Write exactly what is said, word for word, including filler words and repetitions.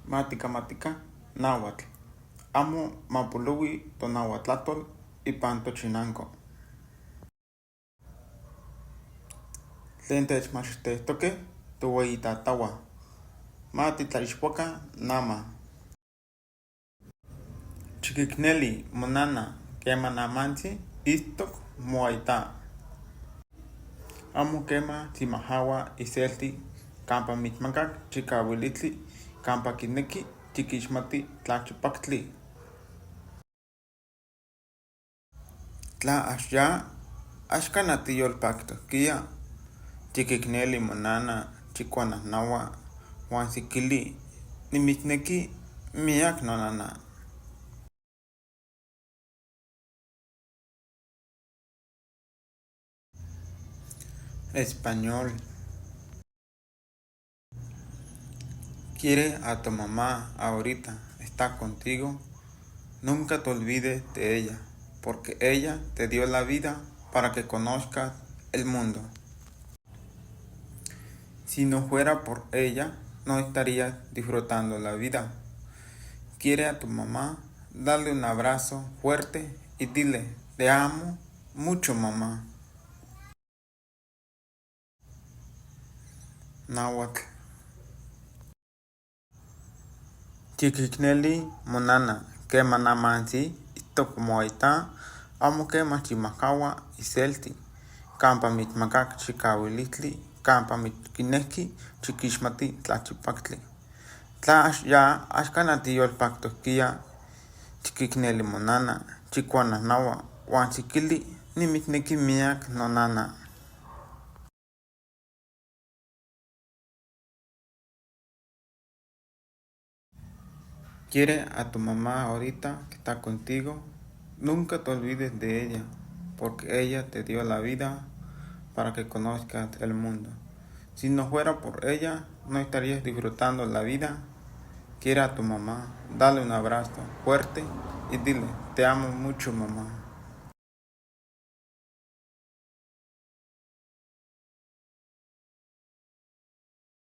Má'tika, má'tika náhuatl. Amo ma puluwi tonáhuatl tlahtol ipan tochinanko. Tlen techmachtihtohke toweyitahtahwa. Ma titlaixwakan náma. Tsikikneli monána' kema namantsi istok mo'aita. Amo kema tsimahawa iselti kampa mitmakak tsikawilitli kampa kineki tsikixmati tlachipaktli. Tla axya, axka na tiyolpaktohkiya'. Tsikikneli monána' tsikwanahnawa, wan sikili, nimitneki miyak nonána'. Español. Quiere a tu mamá ahorita, está contigo. Nunca te olvides de ella, porque ella te dio la vida para que conozcas el mundo. Si no fuera por ella, no estarías disfrutando la vida. Quiere a tu mamá, dale un abrazo fuerte y dile: "Te amo mucho, mamá". Náhuatl. Tsikikneli monána' kema namantsi istok mo'aita, amo kema tsimahawa iselti kampa mitmakak tsikawilitli kampa mitkineki tsikixmati tlachipaktli. Tla axya, axka na tiyolpaktohkiya'. Tsikikneli monána' tsikwanahnawa, wan sikili, nimitneki miyak nonána'. Quiere a tu mamá ahorita que está contigo. Nunca te olvides de ella, porque ella te dio la vida para que conozcas el mundo. Si no fuera por ella, no estarías disfrutando la vida. Quiere a tu mamá, dale un abrazo fuerte y dile: "Te amo mucho, mamá".